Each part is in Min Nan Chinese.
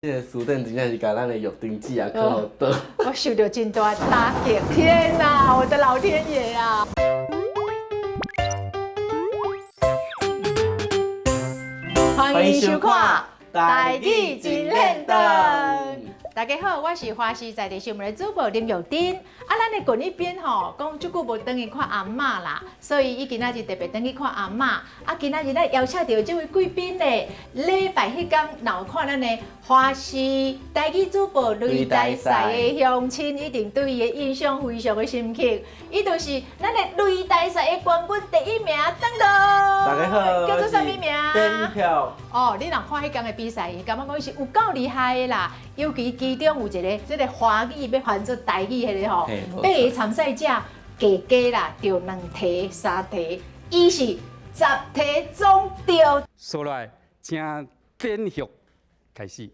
這个書店真正是共咱的玉丁子啊，去予倒。我受著真大打擊，天哪，我的老天爺啊！歡迎收看《台語真練長》。大家好，我是華視在地新聞的主播林玉珍。啊，咱的近一邊吼，講足久無轉去看阿嬤啦，所以伊今仔日特別轉去看阿嬤。啊，今仔日咱邀請著這位貴賓咧，禮拜彼工若有看咱的華視台語主播擂台賽的鄉親，一定對伊的印象非常的深刻。伊就是咱的擂台賽的冠軍第一名，噔噔。大家好，叫做啥物名？典票。哦，你若看彼工的比賽，感覺講伊是有夠厲害的啦。尤其其中有一个這个華語欲翻做台語彼个吼，八个參賽者加加啦，著兩題三題，伊是10題總著。說來，請典獄開始。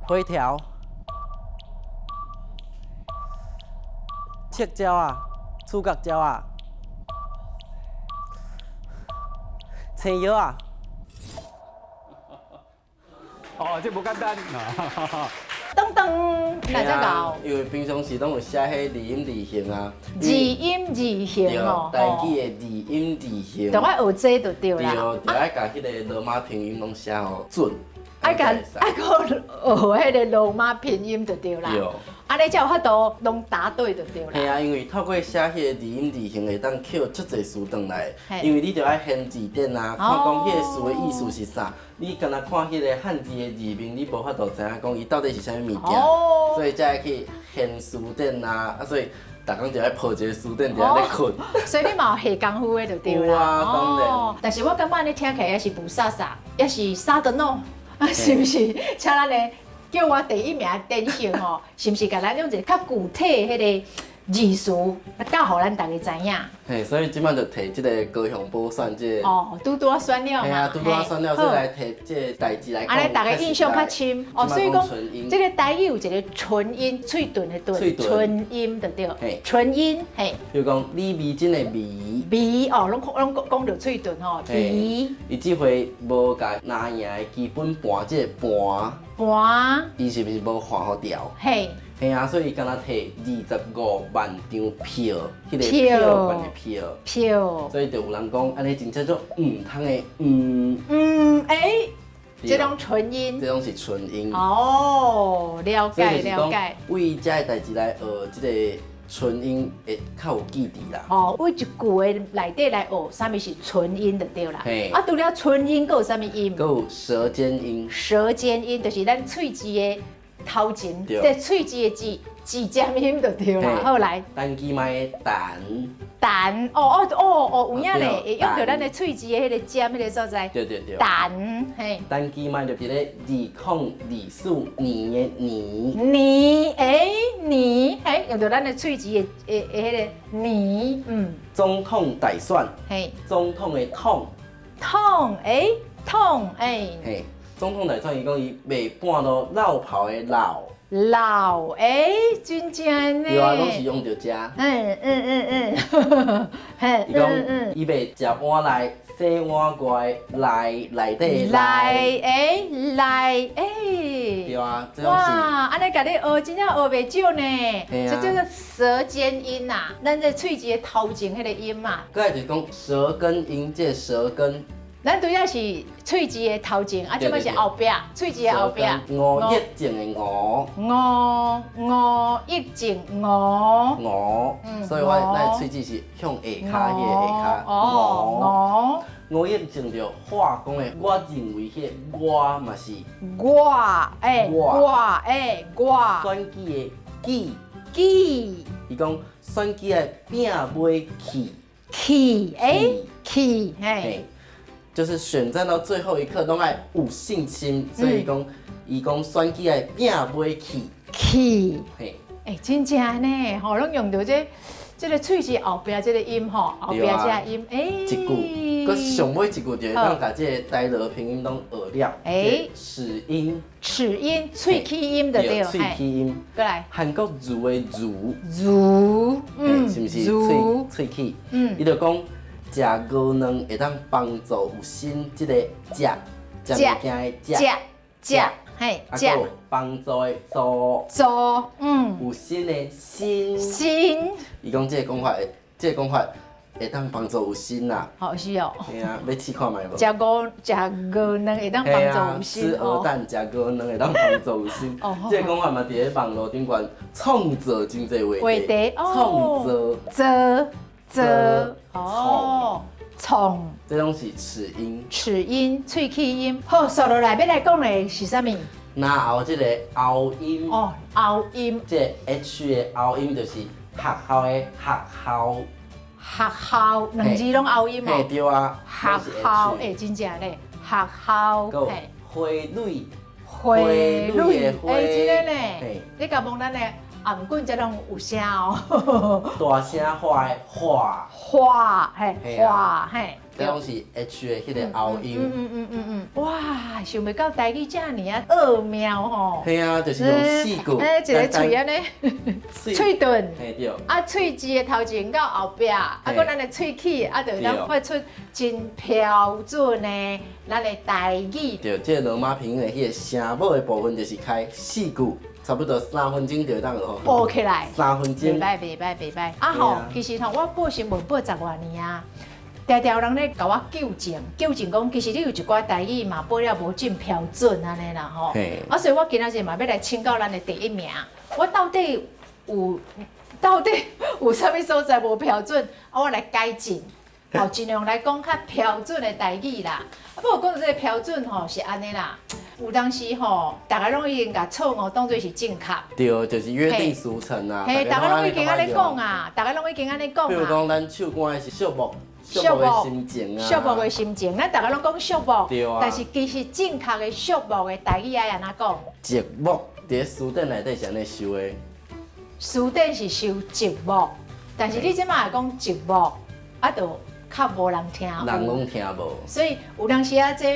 火條、赤鳥仔、觸角鳥仔、青葉仔。哦，這無簡單。噔噔，哪只𠢕？因為平常時攏有寫彼字音字形啊。字音字形哦。台語的字音字形。就愛學這就對啦。對，就愛共彼个羅馬拼音攏寫予準。愛共愛閣學彼个羅馬拼音就對啦。對。按呢才有法度攏答對就對啦。嘿啊，因為透過寫彼个字音字形會當抾足濟詞轉來，因為你著愛編字典啊，看講彼个詞的意思是啥。你干焦看彼個漢字的字面，你無法度知影講伊到底是啥物物件，所以才會去編詞典啊。啊，所以逐工就愛抱一个詞典佇遐咧睏。所以你嘛有下功夫的就對啦。有啊，當然。但是我感覺按呢聽起來也是霧煞煞，也是啥都喏，啊，是毋是？請咱的叫我第一名典型吼，是毋是共咱用一个較具體的彼個字詞，教予咱逐家知影？嘿，所以這擺就提這个高雄補選這个。哦，拄拄仔選了嘛。嘿啊，拄拄仔選了，所以來提這个代誌來講。按呢，逐家印象較深。哦，所以講，這个台語有一个唇音，喙唇的唇，唇音就對。唇音，嘿。比如講李美珍的美。美哦，攏攏講著喙唇吼，美。伊這回無共拿贏的基本盤，這个盤。盤。伊是毋是無換予掉？嘿。嘿啊，所以伊敢若提25萬張票，彼个票券的票。票。所以就有人講，按呢真正做毋通的毋。嗯，欸，這種唇音。這種是唇音。哦，了解了解。為這个代誌來學這个唇音會較有記憶啦。哦，為一句的內底來學，啥物是唇音就對啦。嘿。啊，除了唇音，閣有啥物音？閣有舌尖音。舌尖音就是咱喙齒的頭前，這喙齒的舌舌尖音就對啦。好來。陳其邁的陳。陳，哦哦哦哦，有影咧，會用著咱的喙齒的彼個尖彼个所在。對對對。陳，嘿。陳其邁就佇咧2024年的年。年，欸，年，嘿，用著咱的喙齒的的的彼个年，嗯。總統大選。嘿。總統的統。統，欸，統，欸。嘿。總統大選，伊講伊袂半路落跑的落。落，欸，真正呢。對啊，攏是用著這。伊講伊袂食碗內洗碗外內內底內，欸，內，欸。對啊，這種是。哇，按呢共你學，真正學袂少呢。這叫做舌尖音呐，咱這喙齒的頭前彼个音嘛。閣來就是講舌根音，這舌根。咱拄才是喙齒的頭前，啊，這擺是後壁，喙齒的後壁。吳益政的吳。吳吳益政吳。吳，所以我咱的喙齒是向下跤彼个下跤。哦，吳。吳益政就化工的，我認為彼个我嘛是。我，欸，我，欸，我。選舉的舉。舉。伊講選舉的餅尾去。去，欸，去，嘿。就是選戰到最後一刻攏愛有信心，所以講，伊講選舉愛拼尾去。去，嘿，欸，真正呢，吼，攏用著這這个喙齒後壁這个音吼，後壁這个音，欸，一句，閣上尾一句就會當共這个台羅拼音攏學了。欸，齒音。齒音，喙齒音就對，喙齒音。閣來。韓國瑜的瑜。瑜，嗯，是毋是喙喙齒？嗯，伊就講。食牛卵會當幫助有心，這个食食物件的食，食食，嘿，啊，閣有幫助的助，助，有心的心。心，伊講這個講法，這個講法會當幫助有心啦。好是哦。嘿啊，欲試看覓無？食鵝卵會當幫助有心。吃鵝蛋，食鵝卵會當幫助有心。這個講法嘛，佇咧網路頂懸創造真濟話題。創造。造造哦，創。這攏是齒音。齒音、喙齒音。好，煞落來欲來講的是啥物？然後這個喉音。哦，喉音。這個 H 的喉音就是學校的學校。學校兩字攏喉音哦。對啊。學校欸，真正咧，學校。嘿。花蕊。花蕊。欸，真的呢。你共問咱的頷頸才攏有聲哦。大聲話的話。話，嘿，話，嘿。這攏是 H 的彼个喉音。哇，想袂到台語遮爾仔奧妙吼。嘿啊，就是用四句。欸，一个喙按呢，喙鈍。嘿對。啊，喙舌的頭前到後壁，啊，閣咱的喙齒，啊，就會當發出真標準的咱的台語。對，這個羅馬拼音的彼个聲母的部分，就是開四句，差不多3分鐘就會當學好。學起來。3分鐘。袂歹，袂歹，袂歹。啊吼，其實吼，我報新聞報十外年啊。常常有人咧共我糾正，糾正講其實你有一寡台語嘛報了無真標準按呢啦吼。啊，所以我今仔日嘛欲來請教咱的第一名，我到底有啥物所在無標準？啊，我來改進，吼，盡量來講較標準的台語啦。啊，不過講到這個標準吼是按呢啦，有當時吼，逐家攏已經共錯誤當做是正確。對，就是約定俗成啊。嘿，逐家攏已經按呢講啊，逐家攏已經按呢講啊。比如講，咱唱歌的是寂寞。寂寞的心情啊，寂寞的心情，咱逐家攏講寂寞，對啊。但是其實正確的寂寞的台語愛按怎講？寂寞佇咧詞典內底是按呢收的。詞典是收寂寞，但是你這擺講寂寞，啊，就較無人聽。人攏聽無。所以有當時啊，這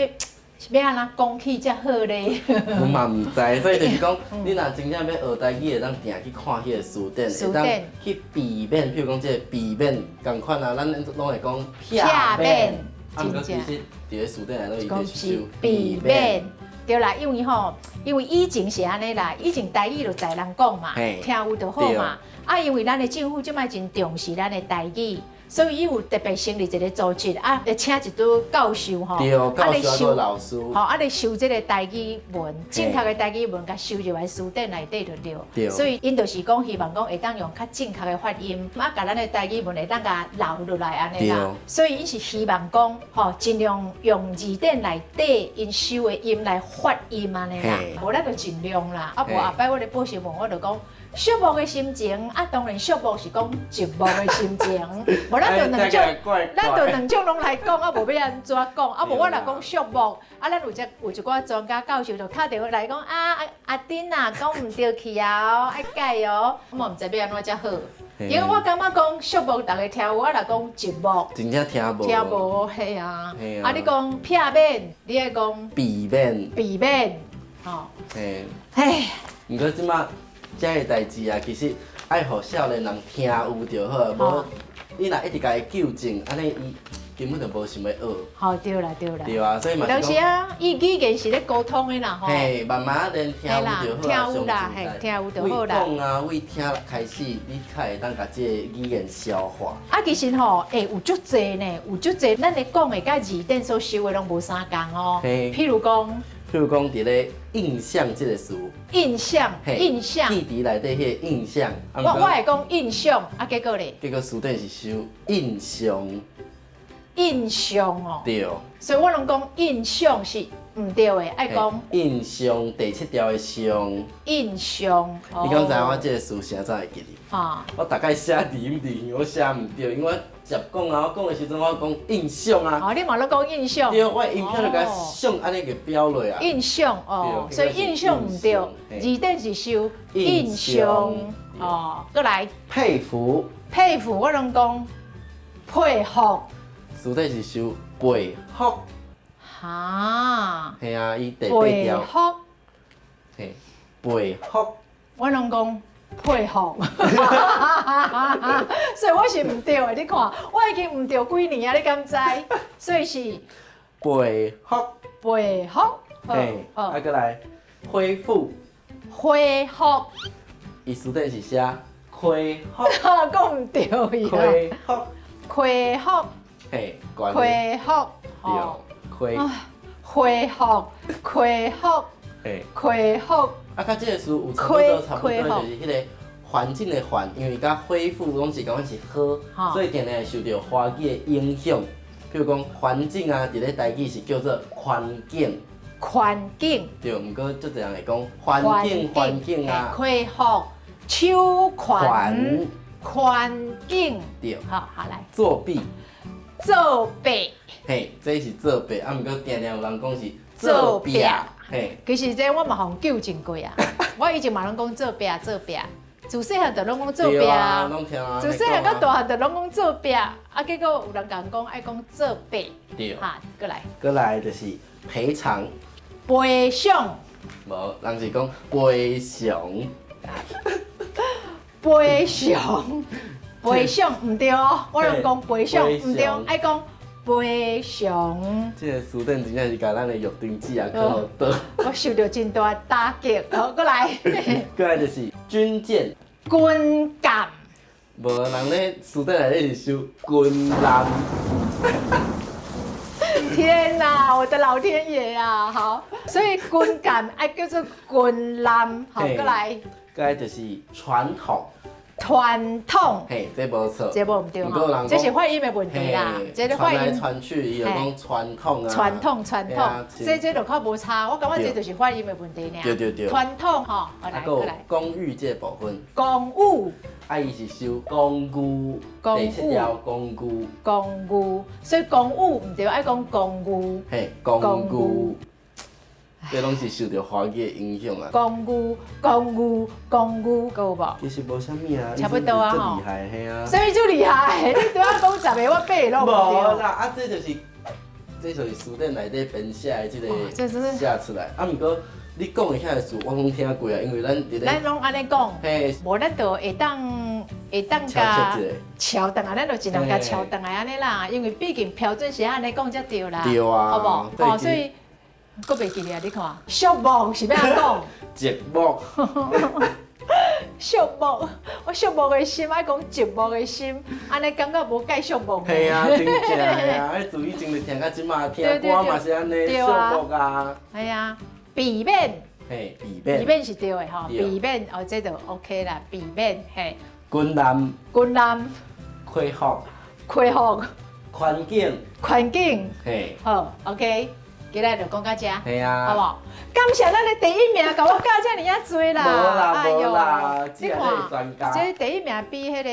欲按怎講起才好咧？我嘛毋知，所以就是講，你若真正欲學台語，會當定去看彼个詞典，會當去避免，譬如講這个避免仝款啊，咱攏會講避免，啊，毋過其實佇咧詞典內底伊就是收避免。對啦，因為吼，因為以前是按呢啦，以前台語就在人講嘛，聽有就好嘛。啊，因為咱的政府這擺真重視咱的台語。所以伊有特別成立一個組織，啊，會請一堆教授吼，對，教授做老師，吼，啊，來收這個台語文，正確的台語文，共收入來詞典內底就對。對。所以𪜶就是講，希望講會當用較正確的發音，啊，共咱的台語文會當共留落來按呢啦。所以𪜶是希望講，吼，盡量用字典內底𪜶收的音來發音按呢啦。無咱就盡量啦，啊，無後擺我咧報新聞，我就講。寂寞的心情，啊，當然寂寞是講寂寞的心情，無咱就兩種，咱就兩種攏來講，啊，無欲按怎講，啊，無我若講寂寞，啊，咱有只有一寡專家教授就敲電話來講，啊，阿丁啊，講毋對去啊，愛改哦，我嘛毋知欲按怎才好，因為我感覺講寂寞，逐家聽有，我若講寂寞，真正聽無，聽無，嘿啊，啊，你講避免，你愛講避免，避免，吼，嘿，唉，毋過這擺。這个代誌啊，其實愛予少年人聽有就好，無你若一直共伊糾正，按呢伊根本就無想欲學。好，對啦，對啦。對啊，所以嘛是講。啊，伊語言是咧溝通的啦，吼。嘿，慢慢練聽有就好啦，聽有啦，嘿，聽有就好啦。為講啊，為聽開始，你較會當共這个語言消化。啊，其實吼，欸，有足濟呢，有足濟，咱咧講的佮字典所收的攏無相仝哦。譬如講。譬如講，佇咧印象這个詞，印象，印象，記佇內底彼個印象。我會講印象，啊，結果咧？結果詞典是收印象。印象哦。對。所以我攏講印象是毋對的，愛講印象第七條的象。印象。你敢知影我這個詞寫怎會記得？啊。我逐擺寫字音字，我寫毋對，因為我直講啊，我講的時陣我講印象啊。哦，你嘛攏講印象。對，我的音標就共象按呢個標落啊。印象哦，所以印象毋對，字典是收印象哦。閣來。佩服。佩服，我攏講佩服。詞典是收佩服。哈。嘿啊，伊第八條。佩服。嘿，佩服。我攏講。佩服，所以我是毋對的，你看，我已經毋對幾年啊，你敢知？所以是培福，培福，嘿，啊，閣來恢復，恢復，伊詞典是寫恢復，講毋對去啊，恢復，恢復，嘿，恢復，對，恢，恢復，恢復，嘿，恢復，啊，佮這个詞有差不多，差不多就是彼个環境的環，因為佮恢復攏是感覺是好，所以定定會受著華語的影響。比如講環境啊，佇咧台語是叫做環境，環境，對，毋過足濟人會講環境環境啊，恢復手環環境，對，好，好來，作弊，作弊，嘿，這是作弊，啊，毋過定定有人講是做壁，嘿，其實這我嘛予人糾正過啊，我以前嘛攏講做壁做壁。自細漢就攏講做壁，自細漢到大漢就攏講做壁，啊，結果有人共講愛講做壁，對，哈，閣來，閣來就是賠償，賠償，無，人是講賠償，賠償，賠償毋對哦，我攏講賠償毋對，愛講賠償。這个詞典真正是共咱的玉丁姊啊，去予倒。我受著真大打擊，好，閣來，閣來就是軍艦，軍艦，無人咧詞典內底是收軍艦。天哪，我的老天爺啊！好，所以軍艦愛叫做軍艦，好，閣來，閣來就是傳統。傳統，嘿，這無錯，這無毋對吼，這是發音的問題啦。這個發音傳來傳去，伊就講傳統啊。傳統傳統，這就較無差。我感覺這就是發音的問題爾。對對對。傳統吼，來來。公寓這部分。公寓。啊，伊是收公寓，第七條公寓。公寓，所以公寓毋對，愛講公寓。嘿，公寓。這攏是受著華語的影響啊！公寓、公寓、公寓，閣有無？其實無啥物啊，差不多啊，吼。足厲害，嘿啊。啥物足厲害？你拄仔講十个，我八个攏無對。無啦，啊，這就是詞典內底編寫的這個寫出來。啊，毋過你講的遐个詞，我攏聽過啊，因為咱佇咧。咱攏按呢講。嘿。無，咱就會當共抄轉來，咱就盡量共抄轉來按呢啦，因為畢竟標準是按呢講才對啦。對啊。好無？哦，所以。閣袂記得啊！你看，寂寞是欲按怎講？寂寞。寂寞，我寂寞的心愛講寂寞的心，按呢感覺無蓋寂寞。嘿啊，真正的啊！彼自以前就聽到這馬，聽歌嘛是按呢，寂寞啊。係啊，避免。嘿，避免。避免是對的吼，避免哦，這就 OK 啦，避免嘿。軍艦。軍艦。恢復。恢復。環境。環境。嘿。好，OK。今日就講到這，嘿啊，好無？感謝咱的第一名，共我教遮爾仔濟啦！無啦，無啦，你看，這第一名比彼个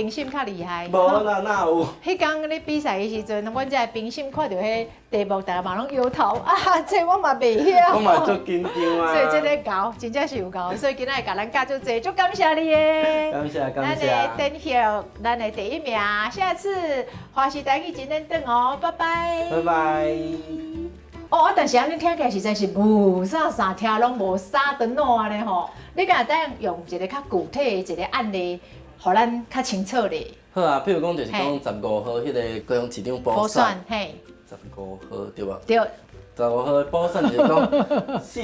評審較厲害。無啦，哪有？彼工咧比賽的時陣，阮遮的評審看著彼題目，逐个嘛攏搖頭啊！這我嘛袂曉。我嘛足緊張啊！所以這个𠢕，真正是有𠢕，所以今仔日共咱教足濟，足感謝你的。感謝感謝。咱的典學，咱的第一名，下次華視台語真練轉哦，拜拜。拜拜。哦，啊，但是按呢聽起來實在是無啥啥聽攏無啥的腦按呢吼。你敢會當用一个較具體的一個案例，予咱較清楚咧？好啊，比如講就是講15號彼个高雄市長補選，嘿，十五號對無？對。十五號補選就是講四。